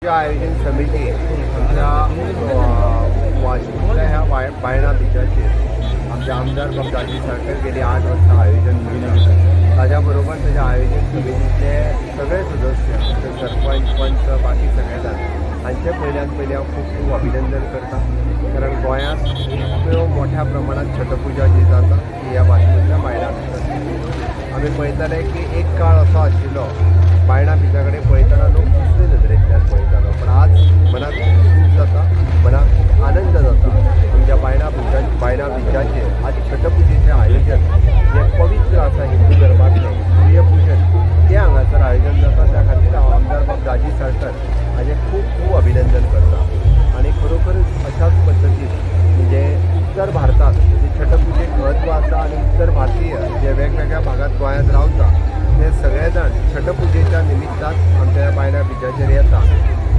आयोजन समिती आमच्या वास्कोतल्या ह्या बायणा बिचाचेर आमचे आमदार बाब दाजी साळकर गेली 8 वर्सां आयोजन करता. ताज्या बरोबर ताज्या आयोजन समितीतले सगळे सदस्य, आमचे सरपंच, पंच, बाकी सगळे जाण हांचे पयल्यान पयलीं हांव खूब खूब अभिनंदन करता, कारण गोंयांत इतक्यो मोठ्या प्रमाणात छटपुजा जी जाता ती ह्या वास्कोच्या बायणा बिचार. आमी पळयताले की एक काळ असो आशिल्लो, बायणा बिचा कडेन पळयतना लोक दुसरे नदरेंतल्यान पळयतालो, पण आज मनाक खूब सूख जाता, मनाक खूब आनंद जाता. आमच्या बायणा बिचाचेर आज छटपुजेचें आयोजन जें पवित्र आसा, हिंदू धर्मांतलें सूर्यपुजन, तें हांगासर आयोजन जाता. त्या खातीर हांव आमदार बाब दाजी साळकर हाजें खूब खूब अभिनंदन करता. आनी खरोखरच अशाच पद्दतीन म्हणजे उत्तर भारतांत म्हणजे छटपुजेक म्हत्व आसा आनी उत्तर भारतीय जे वेगवेगळ्या भागात गोंयांत रावता ते सगळे जाण छटपुजेच्या निमित्तान आमच्या ह्या बायणा बिचाचेर येता.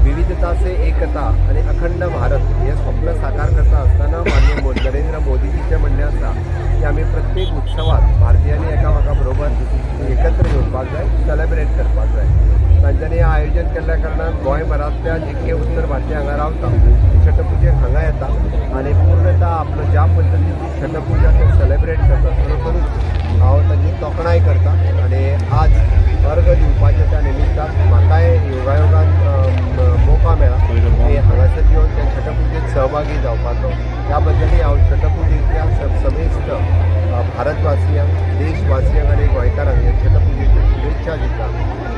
विविधता से एकता आनी अखंड भारत हे स्वप्न साकार करता आसतना माननीय नरेंद्र मोदीजीचें म्हणणें आसा की आमी प्रत्येक उत्सवात भारतीयांनी एकामेका बरोबर एकत्र येवपाक जाय, सेलेब्रेट करपाक जाय. तांच्यांनी हें आयोजन केल्ल्या कारणान गोंयभरांतल्या जितके उत्तर भारतीय हांगा रावता ते छटपुजेक हांगा येता आनी पूर्णतः आपलो ज्या पद्दतीन ती छटपुजा ते सेलेब्रेट करता, खरोखरूच हांव ताजी तोखणाय करता. आनी आज अर्घ दिवपाच्या त्या निमित्तान म्हाकाय योगायोगान मोका मेळ्ळा की हांगासर येवन त्या छटपुजेत सहभागी जावपाचो. त्या बद्दलूय हांव छटपुजेच्या समेस्त भारतवासियांक, देशवासियांक आनी गोंयकारांक ह्या छटपुजेच्यो शुभेच्छा दिता.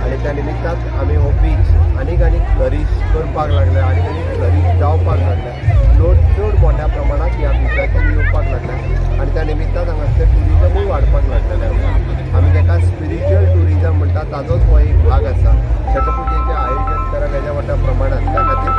आनी त्या निमित्तान आमी हो बीच आनीक आनीक फ्लरीश करपाक लागले, आनीक आनीक फ्लरीश जावपाक लागले. लोक चड मोठ्या प्रमाणात ह्या बिचाचेर येवपाक लागले आनी त्या निमित्तान हांगासरलें ट्युरिजमूय वाडपाक लागलेलें आसा. आमी ताका स्पिरिच्युअल ट्युरिजम म्हणटा, ताजोच हो एक भाग आसा, छटपुजेचें आयोजन करप हेज्या मोठ्या प्रमाणात. त्या खातीर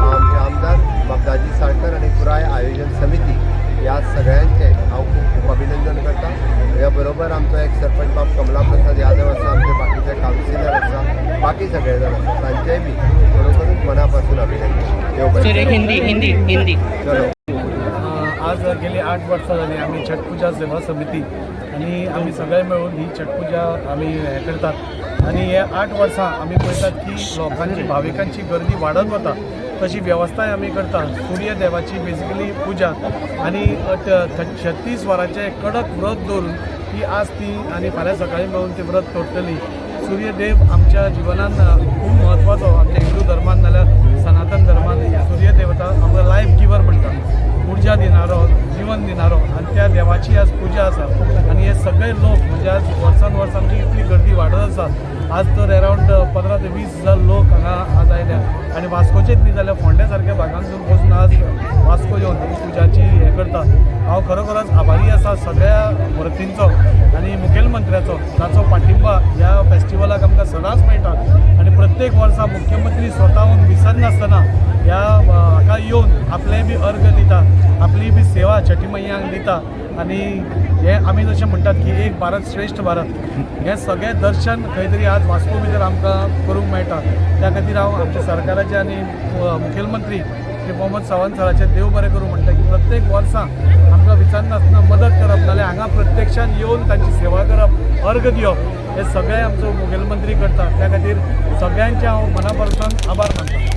आमचे आमदार बाब दाजी साळकर आनी पुराय आयोजन समिती ह्या सगळ्यांचें हांव खूब खूब अभिनंदन करता. ह्या बरोबर आमचो एक सरपंच बाब कमला प्रसाद यादव आसा, आमचे बाकीचे कावन्सिलर आसा, बाकी सगळे जाण आसा, तांचेय बी खरोखरूच मना पासून अभिनंदन. देव बरें सर, एक हिंदी, हिंदी, हिंदी. चलो. आज गेली 8 वर्सां जाली आमी छटपुजा सेवा समिती आनी आमी सगळे मेळून ही छटपुजा आमी हें करतात. आनी हे 8 वर्सां आमी पळयतात की लोकांची, भाविकांची गर्दी वाडत वता तशी वेवस्थाय आमी करता. सूर्य देवाची बेजिकली पुजा आनी 36 वरांचें कडक व्रत दवरून ती आज ती आनी फाल्यां सकाळीं मेळून ती व्रत तोडटली. सूर्यदेव आमच्या जिवनान खूब म्हत्वाचो. आमच्या हिंदू धर्मान नाल्यार सनातन धर्मान सूर्य देवता आमकां लायफ गिवर म्हणटा, उर्जा दिणारो, जिवन दिणारो. आनी त्या देवाची आज पुजा आसा. आनी हे सगळे लोक म्हणजे आज वर्सान वर्स आमची इतली गर्दी वाडत आसा. आज तर अरावंड 15 ते 20 हजार लोक हांगा आज आयल्या आनी वास्कोचेच न्ही जाल्यार फोंड्या सारक्या भागांतसून वचून आज वास्को येवन ही पुजाची हें करता. हांव खरोखरच आभारी आसा सगळ्या व्रतींचो आनी मुखेलमंत्र्याचो, जाचो पाठिंबा ह्या फेस्टिवलाक आमकां सदांच मेळटा. आनी प्रत्येक वर्सा मुख्यमंत्री स्वताहून विसरनासतना ह्या हाका येवन आपलें बी अर्घ दिता, आपली बी सेवा छठी मैयांक दिता. आनी हे आमी जशें म्हणटात की एक भारत श्रेश्ठ भारत, हें सगळें दर्शन खंय तरी आज वास्को भितर आमकां करूंक मेळटा. त्या खातीर हांव आमच्या सरकाराचे आनी मुखेलमंत्री श्री प्रमोद सावंत सराचें देव बरें करूं म्हणटा की प्रत्येक वर्सा आमकां विचारनासतना मदत करप, नाल्यार हांगा प्रत्यक्षान येवन तांची सेवा करप, अर्घ दिवप, हे सगळें आमचो मुखेलमंत्री करता. त्या खातीर सगळ्यांचे हांव मना पासून आभार मानता.